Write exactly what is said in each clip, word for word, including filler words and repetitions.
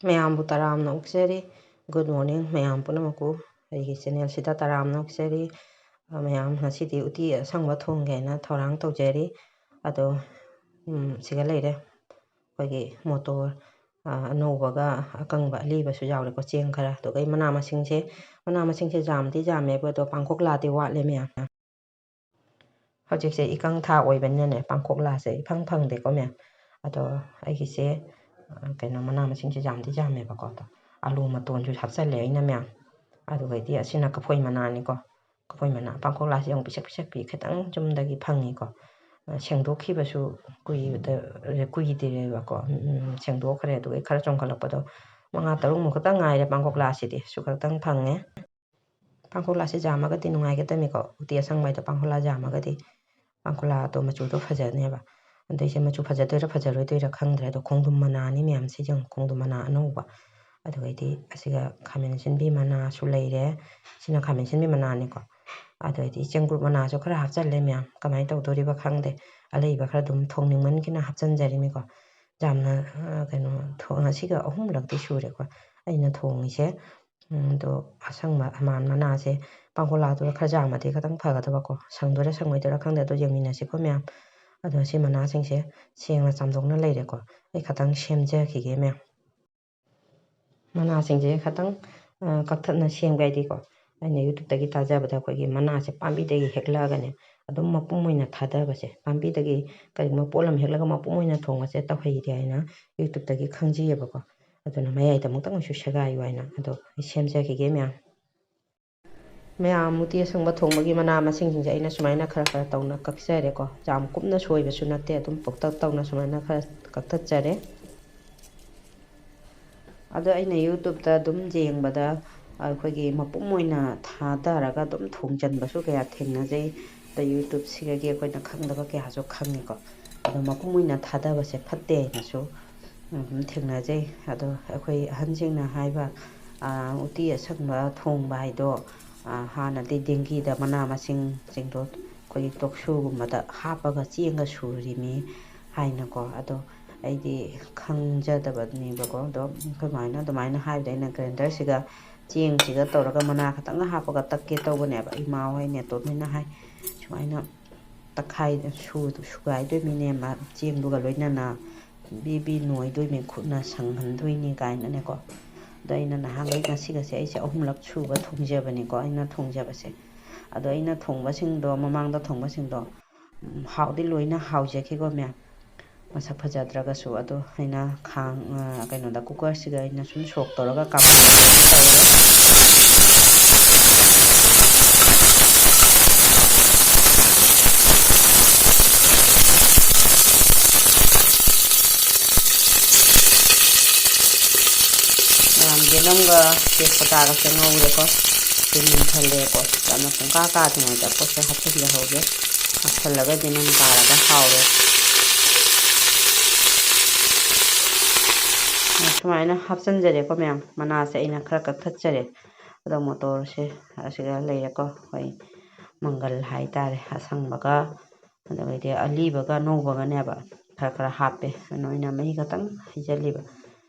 ꯃꯌꯥꯝꯕꯨ ꯇꯔꯥꯝꯅ ꯑꯣꯛꯆꯔꯤ꯫ Good morning ꯃꯌꯥꯝ ꯄꯨꯝꯅꯃꯛꯄꯨ꯫ ꯑꯩꯒꯤ channelꯁꯤꯗ ꯇꯔꯥꯝꯅ ꯑꯣꯛꯆꯔꯤ꯫ ꯑ, ꯃꯌꯥꯝ ꯉꯁꯤꯗꯤ ꯎꯇꯤ ꯑꯁꯪꯕ ꯊꯣꯡꯒꯦ ꯍꯥꯏꯅ ꯊꯧꯔꯥꯡ ꯇꯧꯖꯔꯤ꯫ ꯑꯗꯣ, ꯎꯝ, ꯁꯤꯒ ꯂꯩꯔꯦ꯫ ꯑꯩꯈꯣꯏꯒꯤ ꯃꯣꯇꯣꯔ, ꯑ, ꯑꯅꯧꯕꯒ ꯑꯀꯪꯕ ꯑꯂꯤꯕꯁꯨ ꯌꯥꯎꯔꯦꯀꯣ, ꯆꯦꯡ ꯈꯔ꯫ ꯑꯗꯨꯒ ꯑꯩ ꯃꯅꯥ ꯃꯁꯤꯡꯁꯦ, ꯃꯅꯥ ꯃꯁꯤꯡꯁꯦ ꯌꯥꯝꯗꯤ ꯌꯥꯝꯃꯦꯕꯨ, ꯑꯗꯣ ꯄꯥꯡꯈꯣꯛꯂꯥꯗꯤ ꯋꯥꯠꯂꯦ ꯃꯌꯥꯝ꯫ ꯍꯧꯖꯤꯛꯁꯦ ꯏꯀꯪ ꯊꯥ ꯑꯣꯏꯕꯅꯤꯅꯅꯦ, ꯄꯥꯡꯈꯣꯛꯂꯥꯁꯦ ꯏꯐꯪ ꯐꯪꯗꯦꯀꯣ ꯃꯌꯥꯝ꯫ ꯑꯗꯣ ꯑꯩꯒꯤꯁꯦ, ꯑ, ꯀꯩꯅꯣ, ꯃꯅꯥ ꯃꯁꯤꯡꯁꯦ ꯌꯥꯝꯗꯤ ꯌꯥꯝꯃꯦꯕꯀꯣ꯫ ꯑꯗꯣ ꯑꯂꯨ ꯃꯇꯣꯟꯁꯨ ꯍꯥꯞꯆꯜꯂꯦ ꯑꯩꯅ ꯃꯌꯥꯝ꯫ ꯑꯗꯨꯒꯩꯗꯤ ꯑꯁꯤꯅ ꯀꯐꯣꯏ ꯃꯅꯥꯅꯤꯀꯣ꯫ ꯀꯐꯣꯏ ꯃꯅꯥ, ꯄꯥꯡꯈꯣꯛꯂꯥꯁꯦ ꯌꯦꯡꯉꯨ, ꯄꯤꯁꯛ ꯄꯤꯁꯛ ꯄꯤ, ꯈꯤꯇꯪ ꯌꯨꯝꯗꯒꯤ ꯐꯪꯉꯤꯀꯣ꯫ ꯑ, ꯁꯦꯡꯗꯣꯛꯈꯤꯕꯁꯨ ꯀꯨꯏꯗ-, ꯀꯨꯏꯗ꯭ꯔꯦꯕꯀꯣ꯫ ꯎꯝ, ꯁꯦꯡꯗꯣꯛꯈ꯭ꯔꯦ꯫ ꯑꯗꯨꯒ ꯑꯩ ꯈꯔ ꯆꯣꯡꯈꯠꯂꯛꯄꯗꯣ ꯃꯉꯥ ꯇꯔꯨꯛꯃꯨꯛ ꯈꯛꯇꯪ ꯉꯥꯏꯔꯦ ꯄꯥꯡꯈꯣꯛꯂꯥꯁꯤꯗꯤ꯫ ꯁꯨ ꯈꯛꯇꯪ ꯐꯪꯉꯦ꯫ ꯄꯥꯡꯈꯣꯛꯂꯥꯁꯦ ꯌꯥꯝꯃꯒꯗꯤ ꯅꯨꯡꯉꯥꯏꯒꯗꯕꯅꯤꯀꯣ꯫ ꯎꯇꯤ ꯑꯁꯪꯕ ꯍꯥꯏꯗꯣ ꯄꯥꯡꯈꯣꯛꯂꯥ ꯌꯥꯝꯃꯒꯗꯤ, ꯄꯥꯡꯈꯣꯛꯂꯥꯗꯣ ꯃꯆꯨꯗꯣ ꯐꯖꯅꯦꯕ꯫ ꯑꯗꯩꯁꯦ ꯃꯆꯨ ꯐꯖꯗꯣꯏꯔꯥ ꯐꯖꯔꯣꯏꯗꯣꯏꯔꯥ ꯈꯪꯗ꯭ꯔꯦ꯫ ꯑꯗꯣ ꯈꯣꯡꯗ꯭ꯔꯨꯝ ꯃꯅꯥꯅꯤ ꯃꯌꯥꯝꯁꯦ ꯌꯦꯡꯉꯨ, ꯈꯣꯡꯗ꯭ꯔꯨꯝ ꯃꯅꯥ ꯑꯅꯧꯕ꯫ ꯑꯗꯨꯒꯩꯗꯤ ꯑꯁꯤꯒ ꯈꯥꯃꯦꯟ ꯑꯁꯤꯟꯕꯤ ꯃꯅꯥꯁꯨ ꯂꯩꯔꯦ꯫ ꯁꯤꯅ ꯈꯥꯃꯦꯟ ꯑꯁꯤꯟꯕꯤ ꯃꯅꯥꯅꯤꯀꯣ꯫ ꯑꯗꯨꯒꯩꯗꯤ ꯆꯦꯡꯀ꯭ꯔꯨꯞ ꯃꯅꯥꯁꯨ ꯈꯔ ꯍꯥꯞꯆꯜꯂꯦ ꯃꯌꯥꯝ꯫ ꯀꯃꯥꯏꯅ ꯇꯧꯗꯣꯔꯤꯕ ꯈꯪꯗꯦ꯫ ꯑꯂꯩꯕ ꯈꯔ ꯑꯗꯨꯝ ꯊꯣꯡꯅꯤꯡꯃꯟꯈꯤꯅ ꯍꯥꯞꯆꯟꯖꯔꯤꯃꯤꯀꯣ꯫ ꯌꯥꯝꯅ, ꯑ, ꯀꯩꯅꯣ, ꯊꯣ-, ꯉꯁꯤꯒ ꯑꯍꯨꯝꯂꯛꯇꯤ ꯁꯨꯔꯦꯀꯣ ꯑꯩꯅ ꯊꯣꯡꯉꯤꯁꯦ꯫ ꯎꯝ, ꯑꯗꯣ ꯑꯁꯪꯕ ꯃꯅꯥꯁꯦ, ꯄꯥꯡꯈꯣꯛꯂꯥꯗꯨꯒ ꯈꯔ ꯌꯥꯝꯃꯗꯤ ꯈꯤꯇꯪ ꯐꯒꯗꯕꯀꯣ꯫ ꯁꯪꯗꯣꯏꯔꯥ ꯁꯪꯉꯣꯏꯗꯣꯏꯔꯥ ꯈꯪꯗꯦ, ꯑꯗꯣ ꯌꯦꯡꯃꯤꯟꯅꯁꯤꯀꯣ ꯃꯌꯥꯝ꯫ ꯑꯗꯣ ꯁꯤ ꯃꯅꯥꯁꯤꯡꯁꯦ ꯁꯦꯡꯅ ꯆꯥꯝꯊꯣꯛꯅ ꯂꯩꯔꯦꯀꯣ꯫ ꯑꯩ ꯈꯤꯇꯪ ꯁꯦꯝꯖꯈꯤꯒꯦ ꯃꯌꯥꯝ꯫ ꯃꯅꯥꯁꯤꯡꯁꯦ ꯈꯤꯇꯪ, ꯑ, ꯀꯛꯊꯠꯅ ꯁꯦꯝꯒꯦ ꯍꯥꯏꯗꯤꯀꯣ, ꯑꯩꯅ YouTubeꯇꯒꯤ ꯇꯥꯖꯕꯗ ꯑꯩꯈꯣꯏꯒꯤ ꯃꯅꯥꯁꯦ ꯄꯥꯝꯕꯤꯗꯒꯤ ꯍꯦꯛꯂꯛꯑꯒꯅꯦ, ꯑꯗꯨꯝ ꯃꯄꯨꯝ ꯑꯣꯏꯅ ꯊꯥꯗꯕꯁꯦ, ꯄꯥꯝꯕꯤꯗꯒꯤ ꯀꯔꯤꯒꯨꯝꯕ ꯄꯣꯠ ꯑꯃ ꯍꯦꯛꯂꯒ ꯃꯄꯨꯝ ꯑꯣꯏꯅ ꯊꯣꯡꯕꯁꯦ ꯇꯧꯍꯩꯗꯦ ꯍꯥꯏꯅ YouTubeꯇꯒꯤ ꯈꯪꯖꯩꯌꯦꯕꯀꯣ꯫ ꯑꯗꯨꯅ ꯃꯌꯥꯏꯗ ꯑꯃꯨꯛꯇꯪ ꯑꯣꯏꯁꯨ ꯁꯦꯒꯥꯏꯌꯨ ꯍꯥꯏꯅ꯫ ꯑꯗꯣ ꯑꯩ ꯁꯦꯝꯖꯈꯤꯒꯦ ꯃꯌꯥꯝ꯫ ꯃꯌꯥꯝ ꯎꯇꯤ ꯑꯁꯪꯕ ꯊꯣꯡꯕꯒꯤ ꯃꯅꯥ ꯃꯁꯤꯡꯁꯤꯡꯁꯦ ꯑꯩꯅ ꯁꯨꯃꯥꯏꯅ ꯈꯔ ꯈꯔ ꯇꯧꯅ ꯀꯛꯆꯔꯦꯀꯣ꯫ ꯌꯥꯝ ꯀꯨꯞꯅ ꯁꯣꯏꯕꯁꯨ ꯅꯠꯇꯦ, ꯑꯗꯨꯝ ꯄꯣꯛꯇꯛ ꯇꯧꯅ ꯁꯨꯃꯥꯏꯅ ꯈꯔ ꯀꯛꯊꯠꯆꯔꯦ꯫ ꯑꯗꯣ ꯑꯩꯅ YouTubeꯇ ꯑꯗꯨꯝ ꯌꯦꯡꯕꯗ ꯑꯩꯈꯣꯏꯒꯤ ꯃꯄꯨꯝ ꯑꯣꯏꯅ ꯊꯥꯗꯔꯒ ꯑꯗꯨꯝ ꯊꯣꯡꯖꯟꯕꯁꯨ ꯀꯌꯥ ꯊꯦꯡꯅꯖꯩ꯫ ꯑꯗ YouTubeꯁꯤꯗꯒꯤ ꯑꯩꯈꯣꯏꯅ ꯈꯪꯗꯕ ꯀꯌꯥꯁꯨ ꯈꯪꯉꯤꯀꯣ꯫ ꯑꯗꯣ ꯃꯄꯨꯝ ꯑꯣꯏꯅ ꯊꯥꯗꯕꯁꯦ ꯐꯠꯇꯦ ꯍꯥꯏꯅꯁꯨ ꯑꯗꯨꯝ ꯊꯦꯡꯅꯖꯩ꯫ ꯑꯗꯣ ꯑꯩꯈꯣꯏ ꯑꯍꯟꯁꯤꯡꯅ ꯍꯥꯏꯕ, ꯑ, ꯎꯇꯤ ꯑꯁꯪꯕ ꯊꯣꯡꯕ ꯍꯥꯏꯗꯣ, ꯑ, ꯍꯥꯟꯅꯗꯤ ꯗꯦꯡꯒꯤꯗ ꯃꯅꯥ ꯃꯁꯤꯡꯁꯤꯡꯗꯣ ꯑꯩꯈꯣꯏꯒꯤ ꯇꯣꯛꯁꯨꯒꯨꯝꯕꯗ ꯍꯥꯞꯄꯒ ꯆꯦꯡꯒ ꯁꯨꯔꯤꯃꯤ ꯍꯥꯏꯅꯀꯣ꯫ ꯑꯗꯣ ꯑꯩꯗꯤ ꯈꯪꯖꯗꯕꯅꯦꯕꯀꯣ꯫ ꯑꯗꯣ ꯑꯩꯈꯣꯏ ꯃꯥꯅ ꯑꯗꯨꯃꯥꯏꯅ ꯍꯥꯏꯕꯗ ꯑꯩꯅ ꯒ꯭ꯔꯥꯏꯟꯗꯔꯁꯤꯒ ꯆꯦꯡꯁꯤꯒ ꯇꯧꯔꯒ ꯃꯅꯥ ꯈꯛꯇꯪꯒ ꯍꯥꯞꯄꯒ ꯇꯛꯀꯦ ꯇꯧꯕꯅꯦꯕ꯫ ꯏꯃꯥ ꯍꯣꯏ ꯅꯦꯇꯣꯟ ꯍꯣꯏꯅ ꯍꯥꯏ, "ꯁꯨꯃꯥꯏꯅ ꯇꯛꯈꯥꯏ-, ꯁꯨ-, ꯁꯨꯒꯥꯏꯗꯣꯏꯃꯤꯅꯦ ꯃꯥ ꯆꯦꯡꯗꯨꯒ ꯂꯣꯏꯅꯅ, ꯕꯤ ꯕꯤ ꯅꯣꯏꯗꯣꯏꯃꯤ, ꯈꯨꯠꯅ ꯁꯪꯍꯟꯗꯣꯏꯅꯤ" ꯀꯥꯏꯅꯅꯦꯀꯣ꯫ ꯑꯗꯣ ꯑꯩꯅ ꯅꯍꯥꯟꯈꯩ ꯉꯁꯤꯒꯁꯦ ꯑꯩꯁꯦ ꯑꯍꯨꯝꯂꯛ ꯁꯨꯕ ꯊꯣꯡꯖꯕꯅꯤꯀꯣ, ꯑꯩꯅ ꯊꯣꯡꯖꯕꯁꯦ꯫ ꯑꯗꯣ ꯑꯩꯅ ꯊꯣꯡꯕꯁꯤꯡꯗꯣ, ꯃꯃꯥꯡꯗ ꯊꯣꯡꯕꯁꯤꯡꯗꯣ, ꯎꯝ, ꯍꯥꯎꯗꯤ ꯂꯣꯏꯅ ꯍꯥꯎꯖꯈꯤꯀꯣ ꯃꯌꯥꯝ꯫ ꯃꯁꯛ ꯐꯖꯗ꯭ꯔꯒꯁꯨ꯫ ꯑꯗꯣ ꯑꯩꯅ ꯈꯥꯡ, ꯑ, ꯀꯩꯅꯣꯗ, ꯀꯨꯀꯔꯁꯤꯗ ꯑꯩꯅ ꯁꯨꯝ ꯁꯣꯛ ꯇꯧꯔꯒ ꯀꯥꯝꯊꯣꯛ ꯇꯧꯔꯒ ꯌꯦꯅꯝꯒ ꯇꯦꯖꯄꯇꯥꯒꯁꯦ ꯉꯧꯔꯦꯀꯣ꯫ ꯁꯤ ꯃꯨꯟꯊꯜꯂꯦꯀꯣ꯫ ꯌꯥꯝꯅ ꯄꯨꯡꯀꯥ ꯀꯥꯗ꯭ꯔꯤꯉꯩꯗ ꯄꯣꯠꯁꯦ ꯍꯥꯞꯆꯤꯟꯖꯍꯧꯒꯦ꯫ ꯍꯥꯞꯆꯤꯜꯂꯒꯗꯤ ꯅꯝ ꯇꯥꯔꯒ ꯍꯥꯎꯔꯦ꯫ ꯁꯨꯃꯥꯏꯅ ꯍꯥꯞꯆꯤꯟꯖꯔꯦꯀꯣ ꯃꯌꯥꯝ꯫ ꯃꯅꯥꯁꯦ ꯑꯩꯅ ꯈꯔ ꯀꯛꯊꯠꯆꯔꯦ꯫ ꯑꯗꯣ ꯃꯣꯇꯣꯔꯁꯦ ꯑꯁꯤꯗ ꯂꯩꯔꯦꯀꯣ꯫ ꯑꯩꯈꯣꯏ ꯃꯪꯒꯜ ꯍꯥꯏꯇꯥꯔꯦ, ꯑꯁꯪꯕꯒ ꯑꯗꯨꯒꯩꯗꯤ ꯑꯂꯤꯕꯒ ꯑꯅꯧꯕꯒꯅꯦꯕ ꯈꯔ ꯈꯔ ꯍꯥꯞꯄꯦ꯫ ꯑꯗꯨꯅ ꯑꯩꯅ ꯃꯍꯤ ꯈꯛꯇꯪ ꯍꯩꯖꯜꯂꯤꯕ꯫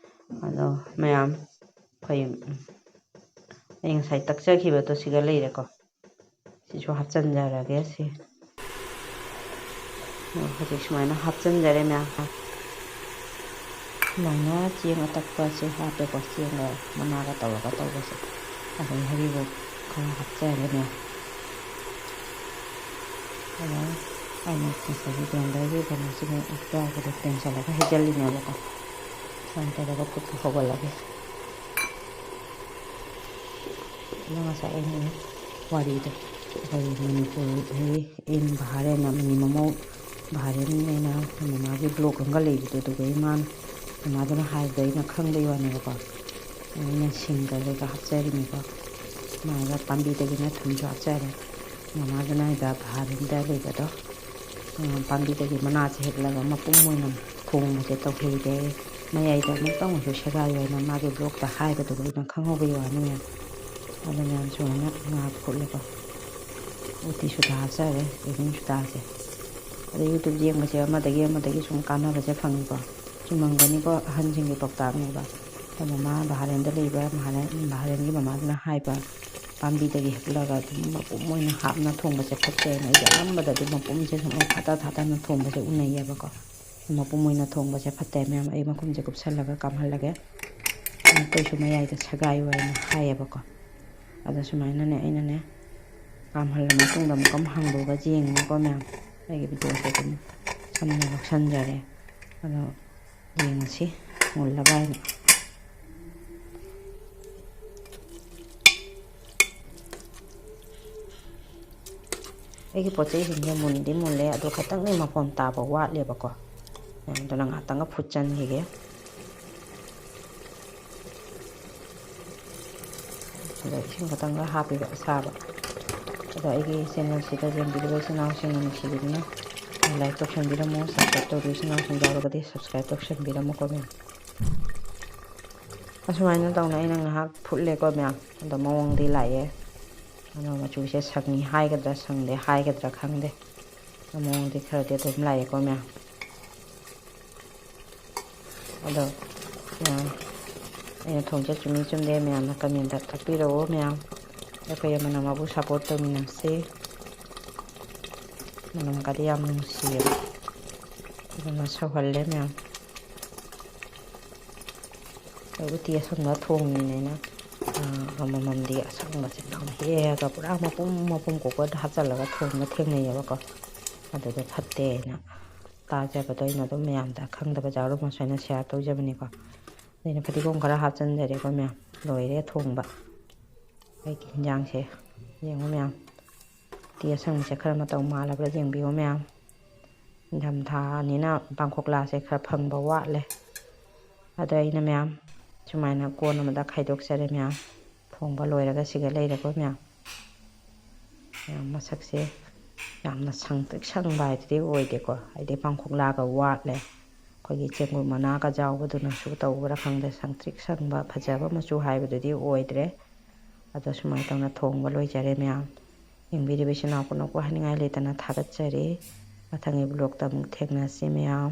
ꯑꯗꯣ ꯃꯌꯥꯝ, ꯑꯩꯈꯣꯏ, ꯑꯩ ꯉꯁꯥꯏ ꯇꯛꯆꯈꯤꯕꯗꯣ ꯁꯤꯒ ꯂꯩꯔꯦꯀꯣ꯫ ꯁꯤꯁꯨ ꯍꯥꯞꯆꯤꯟꯖꯔꯒꯦ꯫ ꯁꯤ ꯍꯧꯖꯤꯛ ꯁꯨꯃꯥꯏꯅ ꯍꯥꯞꯆꯤꯟꯖꯔꯦ ꯃꯌꯥꯝ꯫ ꯁꯨꯃꯥꯏꯅ ꯆꯦꯡ ꯑꯇꯛꯄꯁꯦ ꯍꯥꯞꯄꯦꯀꯣ, ꯆꯦꯡꯒ ꯃꯅꯥꯒ ꯇꯧꯔꯒ ꯇꯧꯕꯁꯦ꯫ ꯑꯗꯩ ꯍꯔꯤꯕꯣꯞ ꯈꯔ ꯍꯥꯞꯆꯔꯦ ꯃꯌꯥꯝ꯫ ꯑꯗ ꯑꯩꯅ ꯉꯁꯥꯏꯒꯤ ꯒ꯭ꯔꯥꯏꯟꯗꯔꯒꯤ ꯀꯩꯅꯣꯁꯤꯗ ꯌꯥꯎꯕꯗꯣ ꯇꯦꯡꯁꯤꯜꯂꯒ ꯍꯩꯖꯤꯜꯂꯤꯅꯦꯕꯀꯣ꯫ ꯁꯨꯃꯥꯏꯅ ꯇꯧꯔꯒ ꯐꯨꯠꯄ ꯍꯧꯒꯠꯂꯒꯦ꯫ ꯑꯗꯣ ꯉꯁꯥꯏ ꯑꯩꯅ ꯋꯥꯔꯤꯗꯣ, ꯑꯩꯈꯣꯏ ꯃꯅꯤꯄꯨꯔꯒꯤ ꯑꯦꯟ ꯕꯍꯥꯔꯦꯟ ꯑꯃꯅꯤ, ꯃꯃꯧ ꯕꯍꯥꯔꯦꯟ ꯍꯥꯏꯅ ꯃꯃꯥꯒꯤ ꯕ꯭ꯂꯣꯛ ꯑꯃꯒ ꯂꯩꯕꯗꯣ, ꯑꯗꯨꯒ ꯏꯃꯥꯅ, ꯃꯃꯥꯗꯨꯅ ꯍꯥꯏꯕꯗꯣ ꯑꯩꯅ ꯈꯪꯕꯩ ꯋꯥꯅꯦꯕꯀꯣ꯫ ꯑꯩꯅ ꯁꯤꯡꯒ ꯀꯩꯀꯥ ꯍꯥꯞꯆꯔꯤꯅꯤꯀꯣ꯫ ꯁꯨꯃꯥꯏꯅ ꯄꯥꯝꯕꯤꯗꯒꯤꯅ ꯊꯨꯝꯁꯨ ꯍꯥꯞꯆꯔꯦ꯫ ꯃꯃꯥꯗꯨꯅ ꯍꯥꯏꯕ ꯕꯍꯥꯔꯦꯟꯗ ꯂꯩꯕꯗꯣ, ꯑ, ꯄꯥꯝꯕꯤꯗꯒꯤ ꯃꯅꯥꯁꯦ ꯍꯦꯛꯂꯒ ꯃꯄꯨꯝ ꯑꯣꯏꯅ ꯊꯣꯡꯕꯁꯦ ꯇꯧꯍꯩꯔꯦ, ꯃꯌꯥꯏꯗ ꯑꯃꯨꯛꯇꯪ ꯑꯣꯏꯔꯁꯨ ꯁꯦꯒꯥꯏꯌꯨ ꯍꯥꯏꯅ ꯃꯥꯒꯤ ꯕ꯭ꯂꯣꯛꯇ ꯍꯥꯏꯕꯗꯨꯕꯨ ꯑꯩꯅ ꯈꯪꯍꯧꯕꯒꯤ ꯋꯥꯅꯤ ꯃꯌꯥꯝ꯫ ꯑꯗꯨ ꯃꯌꯥꯝ ꯁꯨꯃꯥꯏꯅ ꯉꯥ ꯐꯨꯠꯂꯦꯀꯣ꯫ ꯎꯇꯤ ꯁꯨꯗ ꯍꯥꯞꯆꯔꯦ, ꯌꯦꯔꯨꯝ ꯁꯨꯗꯁꯦ꯫ ꯑꯗ YouTube ꯌꯦꯡꯕꯁꯦ ꯑꯃꯗꯒꯤ ꯑꯃꯗꯒꯤ ꯁꯨꯝ ꯀꯥꯟꯅꯕꯁꯦ ꯐꯪꯉꯤꯀꯣ꯫ ꯆꯨꯝꯃꯝꯒꯅꯤꯀꯣ, ꯑꯍꯟꯁꯤꯡꯒꯤ ꯄꯥꯎꯇꯥꯛꯅꯦꯕ꯫ ꯑꯗꯣ ꯃꯃꯥ ꯕꯍꯥꯔꯦꯟꯗ ꯂꯩꯕ, ꯕꯍꯥꯔꯦꯟ-, ꯕꯍꯥꯔꯦꯟꯒꯤ ꯃꯃꯥꯗꯨꯅ ꯍꯥꯏꯕ, ꯄꯥꯝꯕꯤꯗꯒꯤ ꯍꯦꯛꯂꯒ ꯑꯗꯨꯝ ꯃꯄꯨꯝ ꯑꯣꯏꯅ ꯍꯥꯞꯅ ꯊꯣꯡꯕꯁꯦ ꯐꯠꯇꯦꯅ ꯑꯩꯁꯦ ꯑꯅꯝꯕꯗꯗꯤ ꯃꯄꯨꯝꯁꯦ ꯁꯨꯃꯥꯏꯅ ꯊꯥꯗ ꯊꯥꯗꯅ ꯊꯣꯡꯕꯁꯦ ꯎꯅꯩꯌꯦꯕꯀꯣ꯫ ꯃꯄꯨꯝ ꯑꯣꯏꯅ ꯊꯣꯡꯕꯁꯦ ꯐꯠꯇꯦ ꯃꯌꯥꯝ꯫ ꯑꯩ ꯃꯈꯨꯝꯁꯦ ꯀꯨꯞꯁꯜꯂꯒ ꯀꯥꯝꯍꯜꯂꯒꯦ꯫ ꯑꯃꯨꯛꯇꯁꯨ ꯃꯌꯥꯏꯗ ꯁꯒꯥꯏꯌꯨ ꯍꯥꯏꯅ ꯍꯥꯏꯌꯦꯕꯀꯣ꯫ ꯑꯗꯣ ꯁꯨꯃꯥꯏꯅꯅꯦ ꯑꯩꯅꯅꯦ ꯀꯥꯝꯍꯜꯂ ꯃꯇꯨꯡꯗ ꯑꯃꯨꯛꯀ ꯑꯃꯨꯛ ꯍꯥꯡꯗꯣꯛꯑꯒ ꯌꯦꯡꯉꯤꯀꯣ ꯃꯌꯥꯝ꯫ ꯑꯩꯒꯤ ꯚꯤꯗꯤꯑꯣꯁꯦ ꯑꯗꯨꯝ ꯁꯝꯅ ꯂꯧꯁꯟꯖꯔꯦ꯫ ꯑꯗꯣ ꯌꯦꯡꯉꯁꯤ ꯃꯨꯜꯂꯕ ꯍꯥꯏꯅ꯫ ꯑꯩꯒꯤ ꯄꯣꯠ ꯆꯩꯁꯤꯡꯁꯦ ꯃꯨꯟꯗꯤ ꯃꯨꯜꯂꯦ, ꯑꯗꯣ ꯈꯤꯇꯪꯗꯤ ꯃꯐꯣꯟ ꯇꯥꯕ ꯋꯥꯠꯂꯦꯕꯀꯣ꯫ ꯑꯗꯨꯅ ꯉꯥꯛꯇꯪꯒ ꯐꯨꯠꯆꯟꯈꯤꯒꯦ꯫ ꯑꯗꯣ ꯏꯁꯤꯡ ꯈꯛꯇꯪꯒ ꯍꯥꯞꯄꯤꯕ ꯑꯁꯥꯕ꯫ ꯑꯗꯣ ꯑꯩꯒꯤ ꯆꯦꯅꯦꯜꯁꯤꯗ ꯌꯦꯡꯕꯤꯔꯤꯕ ꯏꯆꯤꯟ ꯏꯅꯥꯎꯁꯤꯡꯅ ꯅꯨꯡꯁꯤꯕꯤꯗꯨꯅ ꯂꯥꯏꯛ ꯇꯧꯁꯟꯕꯤꯔꯝꯃꯣ, ꯁꯞꯁꯀ꯭ꯔꯥꯏꯕ ꯇꯧꯗ꯭ꯔꯤꯕ ꯏꯆꯤꯟ ꯏꯅꯥꯎꯁꯤꯡ ꯌꯥꯎꯔꯒꯗꯤ ꯁꯞꯁꯀ꯭ꯔꯥꯏꯕ ꯇꯧꯁꯟꯕꯤꯔꯝꯃꯣꯀꯣ ꯃꯌꯥꯝ꯫ ꯑꯁꯨꯃꯥꯏꯅ ꯇꯧꯅ ꯑꯩꯅ ꯉꯥꯏꯍꯥꯛ ꯐꯨꯠꯂꯦꯀꯣ ꯃꯌꯥꯝ꯫ ꯑꯗꯣ ꯃꯑꯣꯡꯗꯤ ꯂꯥꯛꯑꯦ꯫ ꯑꯗꯣ ꯃꯆꯨꯁꯦ ꯁꯪꯉꯤ ꯍꯥꯏꯒꯗ꯭ꯔꯥ ꯁꯪꯗꯦ ꯍꯥꯏꯒꯗ꯭ꯔꯥ ꯈꯪꯗꯦ꯫ ꯑꯗꯣ ꯃꯑꯣꯡꯗꯤ ꯈꯔꯗꯤ ꯑꯗꯨꯝ ꯂꯥꯛꯑꯦꯀꯣ ꯃꯌꯥꯝ꯫ ꯑꯗꯣ, ꯑ, ꯑꯩꯅ ꯊꯣꯡꯁꯦ ꯆꯨꯝꯃꯤ ꯆꯨꯝꯗꯦ ꯃꯌꯥꯝꯅ ꯀꯃꯦꯟꯗ ꯇꯥꯛꯄꯤꯔꯛꯑꯣ ꯃꯌꯥꯝ꯫ ꯑꯩꯈꯣꯏ ꯑꯃꯅ ꯑꯃꯕꯨ ꯁꯞꯄꯣꯔꯠ ꯇꯧꯃꯤꯟꯅꯁꯤ꯫ ꯃꯅꯝꯒꯗꯤ ꯌꯥꯝ ꯅꯨꯡꯁꯤꯌꯦꯕ꯫ ꯑꯗꯨꯅ ꯁꯧꯍꯜꯂꯦ ꯃꯌꯥꯝ꯫ ꯑꯗꯣ ꯎꯇꯤ ꯑꯁꯪꯕ ꯊꯣꯡꯉꯤꯅꯦꯅ, ꯑ, ꯑꯃꯃꯝꯗꯤ ꯑꯁꯪꯕꯁꯦ ꯌꯥꯝ ꯍꯦꯛꯑꯒ ꯄꯨꯔꯥ ꯃꯄꯨꯝ ꯃꯄꯨꯝ ꯀꯨꯀꯔꯗ ꯍꯥꯞꯆꯜꯂꯒ ꯊꯣꯡꯕ ꯊꯦꯡꯅꯩꯌꯦꯕꯀꯣ꯫ ꯑꯗꯨꯗꯣ ꯐꯠꯇꯦꯅ ꯇꯥꯖꯕꯗꯣ ꯑꯩꯅ ꯑꯗꯨꯝ ꯃꯌꯥꯝꯗ ꯈꯪꯗꯕ ꯌꯥꯎꯔꯝꯃꯁꯨ ꯍꯥꯏꯅ ꯁꯤꯌꯥꯔ ꯇꯧꯖꯕꯅꯤꯀꯣ꯫ ꯑꯗ ꯑꯩꯅ ꯐꯗꯤꯒꯣꯝ ꯈꯔ ꯍꯥꯞꯆꯤꯟꯖꯔꯦꯀꯣ ꯃꯌꯥꯝ꯫ ꯂꯣꯏꯔꯦ ꯊꯣꯡꯕ ꯑꯩꯒꯤ ꯍꯤꯟꯖꯥꯡꯁꯦ꯫ ꯌꯦꯡꯉꯨ ꯃꯌꯥꯝ, ꯎꯇꯤ ꯑꯁꯪꯕꯁꯦ ꯈꯔ ꯃꯇꯧ ꯃꯥꯜꯂꯕ꯭ꯔꯥ ꯌꯦꯡꯕꯤꯌꯨ ꯃꯌꯥꯝ꯫ ꯅꯤꯡꯊꯝꯊꯥꯅꯤꯅ ꯄꯥꯡꯈꯣꯛꯂꯥꯁꯦ ꯈꯔ ꯐꯪꯕ ꯋꯥꯠꯂꯦ꯫ ꯑꯗꯣ ꯑꯩꯅ ꯃꯌꯥꯝ ꯁꯨꯃꯥꯏꯅ ꯀꯣꯟ ꯑꯃꯗ ꯈꯥꯏꯗꯣꯛꯆꯔꯦ ꯃꯌꯥꯝ꯫ ꯊꯣꯡꯕ ꯂꯣꯏꯔꯒ ꯁꯤꯒ ꯂꯩꯔꯦꯀꯣ ꯃꯌꯥꯝ꯫ ꯃꯌꯥꯝ ꯃꯁꯛꯁꯦ ꯌꯥꯝꯅ ꯁꯪꯇ꯭ꯔꯤꯛ ꯁꯪꯕ ꯍꯥꯏꯗꯨꯗꯤ ꯑꯣꯏꯗꯦꯀꯣ꯫ ꯍꯥꯏꯗꯤ ꯄꯥꯡꯈꯣꯛꯂꯥꯒ ꯋꯥꯠꯂꯦ꯫ ꯑꯩꯈꯣꯏꯒꯤ ꯆꯦꯡꯒꯨꯝ ꯃꯅꯥꯒ ꯌꯥꯎꯕꯗꯨꯅꯁꯨ ꯇꯧꯕ꯭ꯔꯥ ꯈꯪꯗꯦ, ꯁꯪꯇ꯭ꯔꯤꯛ ꯁꯪꯕ ꯐꯖꯕ ꯃꯆꯨ ꯍꯥꯏꯕꯗꯨꯗꯤ ꯑꯣꯏꯗ꯭ꯔꯦ꯫ ꯑꯗꯣ ꯁꯨꯃꯥꯏꯅ ꯇꯧꯅ ꯊꯣꯡꯕ ꯂꯣꯏꯖꯔꯦ ꯃꯌꯥꯝ꯫ ꯌꯦꯡꯕꯤꯔꯤꯕ ꯏꯆꯤꯟ ꯏꯅꯥꯎ ꯄꯨꯝꯅꯃꯛꯄꯨ ꯍꯥꯏꯅꯤꯡꯉꯥꯏ ꯂꯩꯇꯅ ꯊꯥꯒꯠꯆꯔꯤ꯫ ꯃꯊꯪꯒꯤ ꯕ꯭ꯂꯣꯛꯇ ꯑꯃꯨꯛ ꯊꯦꯡꯅꯁꯤ ꯃꯌꯥꯝ꯫